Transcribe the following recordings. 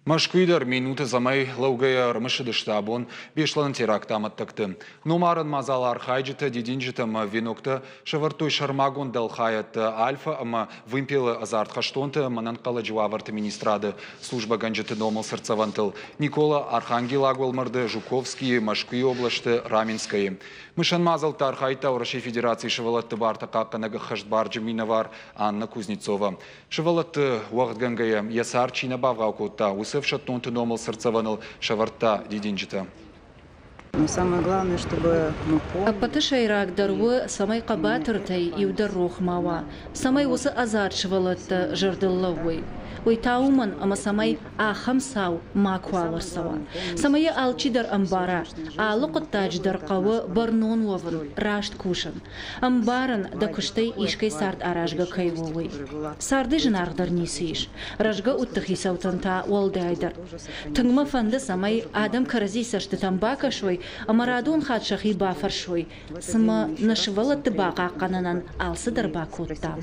Мӕскуыйы дӕр минуты цӕмӕй лӕугӕйӕ ӕрымысыдысты абон Беслӕны теракты амӕттӕгты. Номарӕн мадзалы архайджытӕ дидинджытӕ ӕмӕ веноктӕ сӕвӕрдтой сӕрмагонд дӕлхайӕдтӕ Альфа ӕмӕ Вымпелы ӕдзард хӕстонты ӕмӕ ӕнӕнхъӕлӕджы уавӕрты министрады службӕгӕнджыты номыл цыртдзӕвӕнтыл Никола Архангелаг уӕлмӕрды Жуковскийы, Мӕскуыйы областы Раменскӕйы. Мысӕн мадзӕлтты архайдта Уӕрӕсейы Федерацийы сывӕллӕтты барты хъахъхъӕнӕг ӕххӕстбарджын минӕвар Анна Кузнецова. Сывӕллӕтты уӕгъдгӕнгӕйӕ йӕ цард чи нӕ бавгъау кодта, уыцы ӕфсӕддонты номыл цыртдзӕвӕныл сӕвӕрдта дидинджытӕ. Ӕппӕты сӕйрагдӕр у, цӕмӕй хъӕбатыртӕй иу дӕр рох ма уа, цӕмӕй уыцы ӕдзард сывӕллӕттӕ зӕрдыл лӕууой. Уый та уымӕн, ӕмӕ цӕмӕй ахӕм цау макуал ӕрцӕуа. Цӕмӕй йӕ алчидӕр ӕмбара, алы хъуыддаджы дӕр хъӕуы бӕрнон уӕвын, раст кусын. Ӕмбарын, дӕ куыстӕй искӕй цард аразгӕ кӕй у, уый. Цардӕй зынаргъдӕр ницы ис. Рӕзгӕ удты хицӕуттӕн та уӕлдайдӕр. Тынг мӕ фӕнды, цӕмӕй адӕм кӕрӕдзи цӕстытӕм бакӕсой ӕмӕ радон хатт сӕхи бафӕрсой, цымӕ нӕ сывӕллӕтты бахъахъхъӕнынӕн алцыдӕр бакодтам?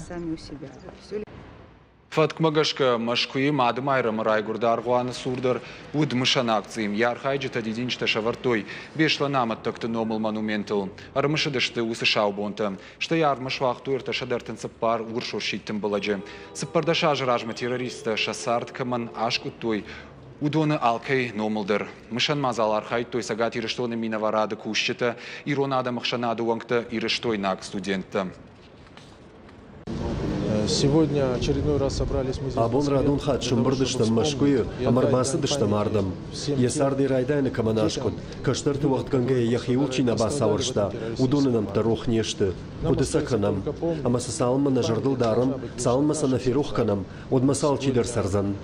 Фӕткмӕ гӕсгӕ Мӕскуыйы Мадымайрӕмы райгуырд аргъуаны цур дӕр уыд мысӕн акци. Йӕ архайджытӕ дидинджытӕ сӕвӕрдтой Беслӕны амӕттӕгты номыл монументыл. Ӕрымысыдысты уыцы сау бонтӕ. Стӕй арвмӕ суагътой 334 урс-урсид тымбылӕджы. 14 азы размӕ террористтӕ сӕ цард кӕмӕн аскъуыдтой, уыдоны алкӕй номыл дӕр. Мысӕн мадзал архайдтой Цӕгат Ирыстоны минӕварады кусджытӕ, ирон адӕмы ӕхсӕнады уӕнгтӕ, ирыстойнаг студенттӕ. Абон радон хатт сӕмбырд стӕм Мӕскуыйы ӕмӕ ӕрбацыдыстӕм ардӕм. Йӕ цардӕй райдайӕны кӕмӕн аскъуыд, кӕстӕрты уӕгъдгӕнгӕйӕ йӕхиуыл чи нӕ бацауӕрста, уыдоны нӕмттӕ рох не сты. Хъуыды сӕ кӕнӕм. Ӕмӕ сӕ цалынмӕ нӕ зӕрдыл дарӕм, цалынмӕ сӕ нӕ ферох кӕнӕм, уӕдмӕ сӕ алчидӕр цӕрдзӕн.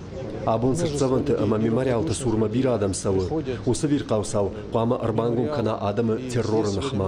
Абон цыртдзӕвӕнты ӕмӕ мемориалты цурмӕ бирӕ адӕм цӕуы. Уыцы вирхъау цау хъуамӕ ӕрбангом кӕна адӕмы терроры ныхмӕ.